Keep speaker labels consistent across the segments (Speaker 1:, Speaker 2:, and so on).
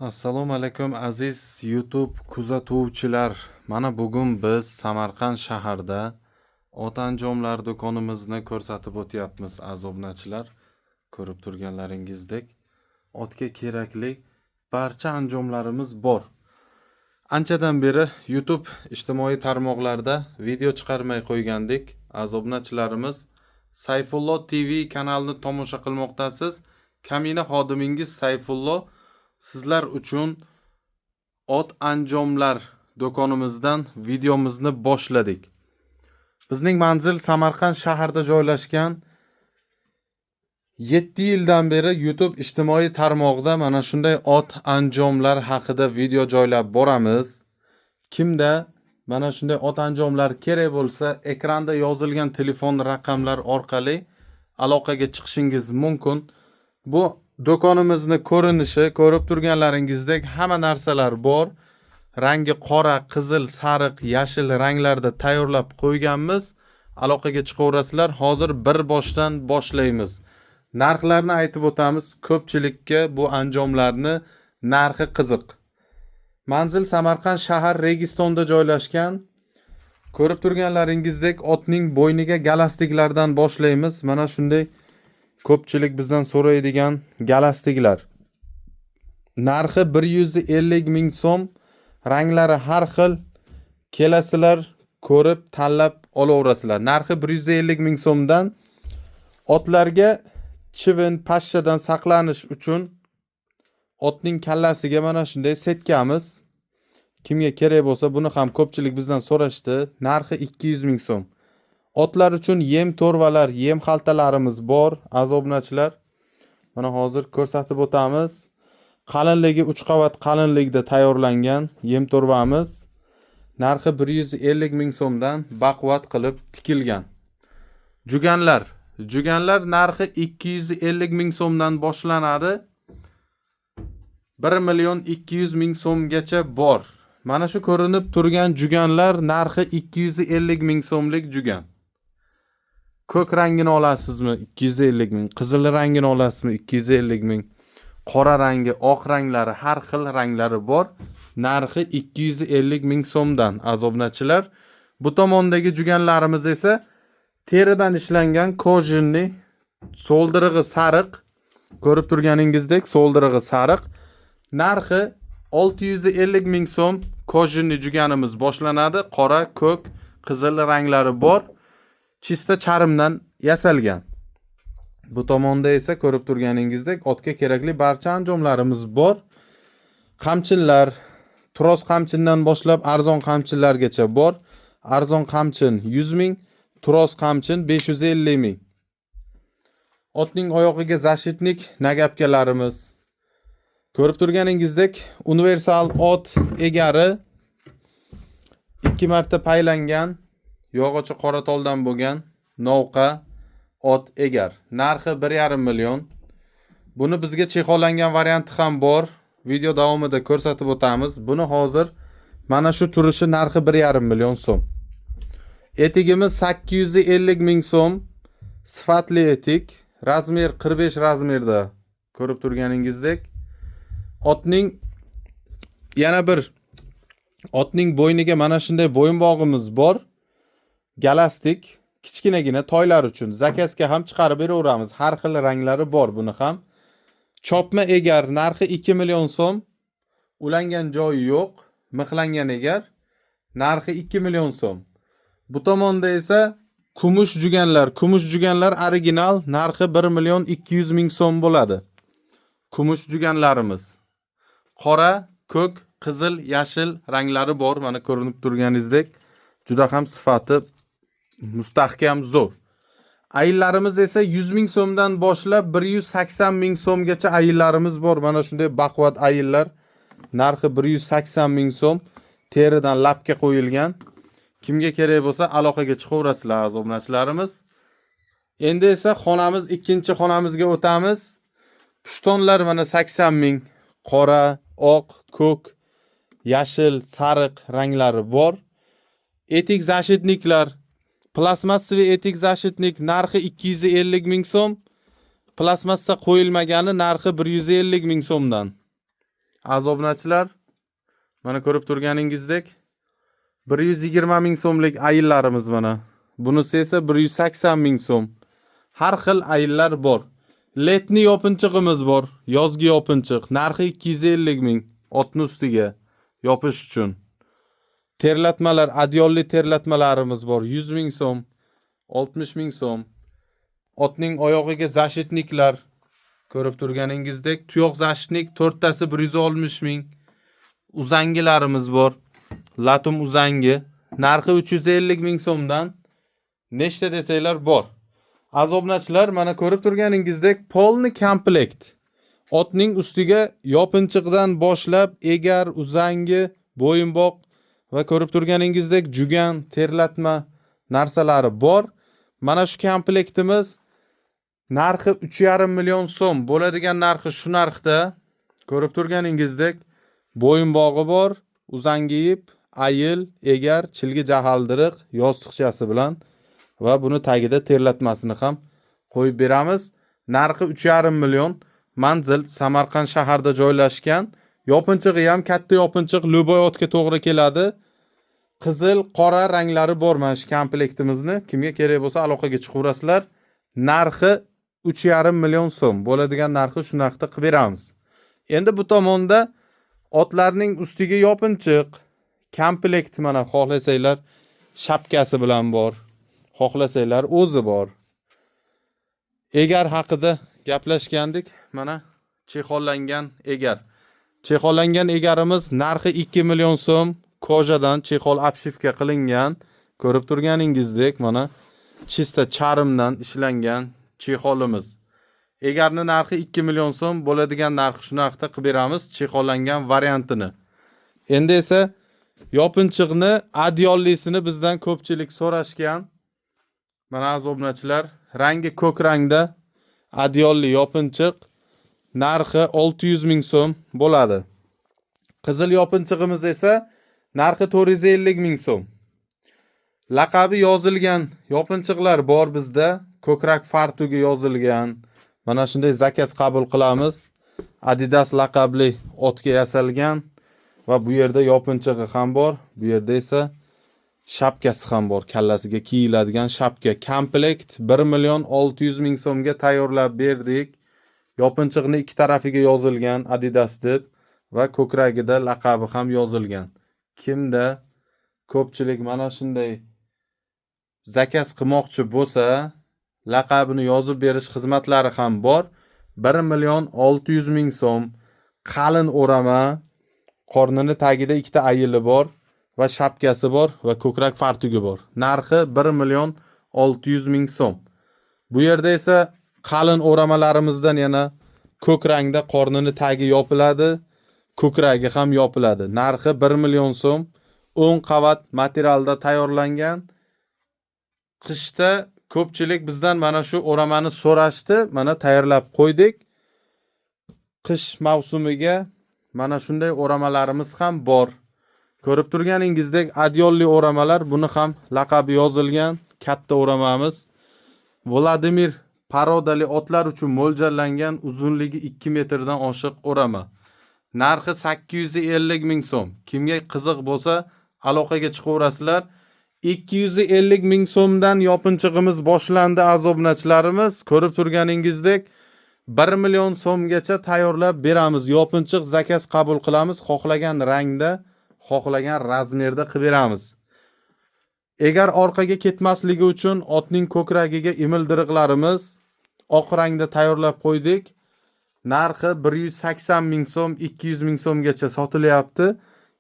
Speaker 1: Assalomu alaykum, aziz YouTube kuzatuvchilar. Mana bugun biz Samarqand shahrida ot anjomlar do'konimizni ko'rsatib o'tyapmiz, aziz obunachilar. Ko'rib turganlaringizdek, otga kerakli barcha anjomlarimiz bor. Anchadan beri YouTube ijtimoiy tarmoqlarda video chiqarmay qo'ygandik. Aziz obunachilarimiz, Sayfullo TV kanalini tomosha qilmoqdasiz. Kamina xodimingiz Sayfullo sizlar uchun ot anjomlar do'konimizdan videomizni boshladik. Bizning manzil Samarqand shahrida joylashgan. 7 yildan beri YouTube ijtimoiy tarmog'ida mana shunday ot anjomlar haqida video joylab boramiz. Kimda mana shunday ot anjomlar kerak bo'lsa, ekranda yozilgan telefon raqamlar orqali aloqaga chiqishingiz mumkin. Bu do'konimizni ko'rinishi, ko'rib turganlaringizdek, hamma narsalar bor. Rangi qora, qizil, sariq, yashil ranglarda tayyorlab qo'yganmiz. Aloqaga chiqaverasizlar. Hozir bir boshdan boshlaymiz. Narxlarni aytib o'tamiz. Ko'pchilikka bu anjomlarni narxi qiziq. Manzil Samarqand shahar Registonda joylashgan. Ko'rib turganlaringizdek, otning bo'yniga galastiklardan boshlaymiz. Mana shunday ko'pchilik bizdan so'raydigan galastiklar. Narxi 150 ming so'm. Ranglari har xil. Kelasizlar, ko'rib tanlab olaverasizlar. Narxi 150 ming so'mdan. Otlarga chivin, pashshadan saqlanish uchun otning kallasiga mana shunday setkamiz. Kimga kerak bo'lsa, buni ham ko'pchilik bizdan so'rashdi. Narxi 200 ming so'm. Otlar uchun yem to'rvalar, yem xaltalarimiz bor, aziz obunachilar. Mana hozir ko'rsatib o'tamiz. Qalinligi 3 qavat qalinlikda tayyorlangan yem to'rvamiz. Narxi 150 ming so'mdan, baquvvat qilib tikilgan. Juganlar. Juganlar narxi 250 ming so'mdan boshlanadi. 1 million 200 ming so'mgacha bor. Mana shu ko'rinib turgan juganlar narxi 250 ming so'mlik jugan. Ko'k rangini olasizmi 250 ming, qizil rangini olasizmi 250 ming. Qora rangi, oq ranglari, har xil ranglari bor. Narxi 250 ming so'mdan, aziz obunachilar. Bu tomondagi juganlarimiz esa teridan ishlangan, кожаный, so'ldirig'i sariq. Ko'rib turganingizdek, so'ldirig'i sariq. Narxi 650 ming so'm кожаный juganimiz boshlanadi. Qora, ko'k, qizil ranglari bor. Чисто charmdan yasalgan. Bu tomonda esa ko'rib turganingizdek, otga kerakli barcha anjomlarimiz bor. Qamchinlar, tros qamchindan boshlab arzon qamchinlargacha bor. Arzon qamchin 100 ming, tros qamchin 550 ming. Otning oyog'iga защитник нагапка larimiz. Ko'rib turganingizdek, universal ot egari, ikki marta paylangan, yog'ochi qoratoldan bo'lgan novqa ot egar. Narxi 1,5 million. Buni bizga чехол langan varianti ham bor. Video davomida ko'rsatib o'tamiz. Buni hozir mana shu turishi, narxi 1,5 million so'm. Etigimiz 850 ming so'm. Sifatli etik. Размер 45 размер da, ko'rib turganingizdek. Otning yana bir otning bo'yniga mana shunday bo'yinbog'imiz bor. Galastik, kichkinagina toylar uchun заказ ga ham chiqarib beraveramiz. Har xil ranglari bor buni ham. Chopma egar, narxi 2 million so'm. Ulangan joyi yo'q, mixlangan egar. Narxi 2 million so'm. Bu tomonda esa kumush juganlar, kumush juganlar original, narxi 1 million 200 ming so'm bo'ladi. Kumush juganlarimiz. Qora, ko'k, qizil, yashil ranglari bor. Mana ko'rinib turganingizdek, juda ham sifati mustahkam, zo'r. Ayillarimiz esa 100 ming so'mdan boshlab 180 ming so'mgacha ayillarimiz bor. Mana shunday baquvvat ayillar. Narxi 180 ming so'm. Teridan лапка qo'yilgan. Kimga kerak bo'lsa, aloqaga chiqaverasizlar, aziz obunachilarimiz. Endi esa xonamiz, ikkinchi xonamizga o'tamiz. Pushtonlar mana 80 ming. Qora, oq, ko'k, yashil, sariq ranglari bor. Etik защитник lar, пластмассовый etik защитник narxi 250 ming so'm. Plastmassa qo'yilmagani narxi 150 ming so'mdan. Aziz obunachilar, mana ko'rib turganingizdek 120 ming so'mlik ayillarimiz mana. Bunisi esa 180 ming so'm. Har xil ayillar bor. Летний yopinchig'imiz bor. Yozgi yopinchiq. Narxi 250 ming otni ustiga yopish uchun. Terlatmalar, adyolli terlatmalarimiz bor. 100 ming so'm, 60 ming so'm. Otning oyog'iga защитник lar ko'rib turganingizdek, tuyoq защитник to'rttasi 160 ming. Uzangilarimiz bor. Латунь uzangi narxi 350 ming so'mdan nechta desanglar bor. Aziz obunachilar, mana ko'rib turganingizdek полный komplekt. Otning ustiga yopinchiqdan boshlab egar, uzangi, bo'yinbog' va ko'rib turganingizdek jugan, terlatma narsalari bor. Mana shu komplektimiz narxi 3,5 million so'm bo'ladigan, narxi shu narxda. Ko'rib turganingizdek bo'yinbog'i bor, uzangi ip, ayil, egar, chilgi jahaldiriq yostiqchasi bilan va buni tagida terlatmasini ham qo'yib beramiz. Narxi 3,5 million. Manzil Samarqand shaharida joylashgan. Yopinchig'i ham katta yopinchiq, любой otga to'g'ri keladi. Qizil, qora ranglari bor mana shu komplektimizni. Kimga kerak bo'lsa, aloqaga chiqaverasizlar. Narxi 3,5 million so'm bo'ladigan, narxi shu narxda qilib beramiz. Endi bu tomonda otlarning ustiga yopinchiq komplekt, mana xohlasanglar shapkasi bilan bor. Xohlasanglar o'zi bor. Egar haqida gaplashgandik. Mana chexollangan egar. Chexollangan egarimiz narxi 2 million so'm. Кожа dan чехол обшивка qilingan. Ko'rib turganingizdek mana чисто charmdan ishlangan чехол imiz. Egarni narxi 2 million so'm bo'ladigan, narxi shu narxda qilib beramiz chexollangan variantini. Endi esa yopinchiqni adyollisini bizdan ko'pchilik so'rashgan. Mana, aziz obunachilar, rangi ko'k rangda adyolli yopinchiq narxi 600 ming so'm bo'ladi. Qizil yopinchig'imiz esa narxi 450 ming so'm. Laqabi yozilgan yopinchiqlar bor bizda. Ko'krak fartugi yozilgan. Mana shunday заказ qabul qilamiz. Adidas laqabli otga yasalgan va bu yerda yopinchig'i ham bor. Bu yerda esa shapkasi ham bor. Kallasiga kiyiladigan shapka. Komplekt 1 million 600 ming so'mga tayyorlab berdik. Yopinchiqni ikki tarafiga yozilgan Adidas deb va ko'kragida laqabi ham yozilgan. Kimda ko'pchilik mana shunday заказ qilmoqchi bo'lsa, laqabini yozib berish xizmatlari ham bor. 1 million 600 ming so'm. Qalin o'rama, qornini tagida ikkita ayili bor va shapkasi bor va ko'krak fartugi bor. Narxi 1 million 600 ming so'm. Bu yerda esa qalin o'ramalarimizdan yana ko'k rangda, qornini tagi yopiladi, ko'kragi ham yopiladi. Narxi 1 million so'm. 10 qavat materialda tayyorlangan. Qishda ko'pchilik bizdan mana shu o'ramani so'rashdi, mana tayyorlab qo'ydik. Qish mavsumiga mana shunday o'ramalarimiz ham bor. Ko'rib turganingizdek adyolli o'ramalar, buni ham laqabi yozilgan katta o'ramamiz. Vladimir parodali otlar uchun mo'ljallangan, uzunligi 2 metrdan oshiq o'rama. Narxi 850 ming so'm. Kimga qiziq bo'lsa, aloqaga chiqaverasizlar. 250 ming so'mdan yopinchig'imiz boshlandi, aziz obunachilarimiz. Ko'rib turganingizdek 1 million so'mgacha tayyorlab beramiz. Yopinchiq заказ qabul qilamiz. Xohlagan rangda, xohlagan размер da qilib beramiz. Egar orqaga ketmasligi uchun otning ko'kragiga imildiriqlarimiz oq rangda tayyorlab qo'ydik. Narxi 180 ming so'm, 200 ming so'mgacha sotilyapti.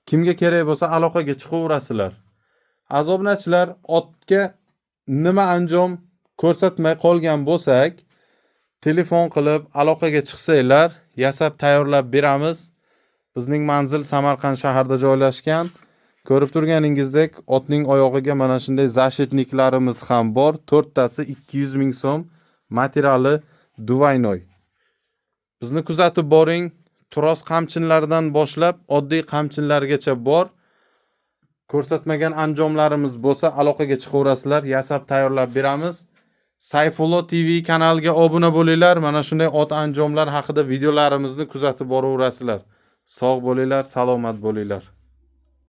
Speaker 1: Kimga kerak bo'lsa, aloqaga chiqaverasizlar. Aziz obunachilar, otga nima anjom ko'rsatmay qolgan bo'lsak, telefon qilib aloqaga chiqsanglar, yasab tayyorlab beramiz. Bizning manzil Samarqand shahrida joylashgan. Ko'rib turganingizdek, otning oyog'iga mana shunday защитник larimiz ham bor. To'rttasi 200 ming so'm, materiali двойной. Bizni kuzatib boring. Tros qamchinlardan boshlab oddiy qamchinlargacha bor. Ko'rsatmagan anjomlarimiz bo'lsa, aloqaga chiqaverasizlar, yasab tayyorlab beramiz. Sayfullo TV kanaliga obuna bo'linglar. Mana shunday ot anjomlar haqida videolarimizni kuzatib boraverasizlar. Sog' bo'linglar, salomat bo'linglar.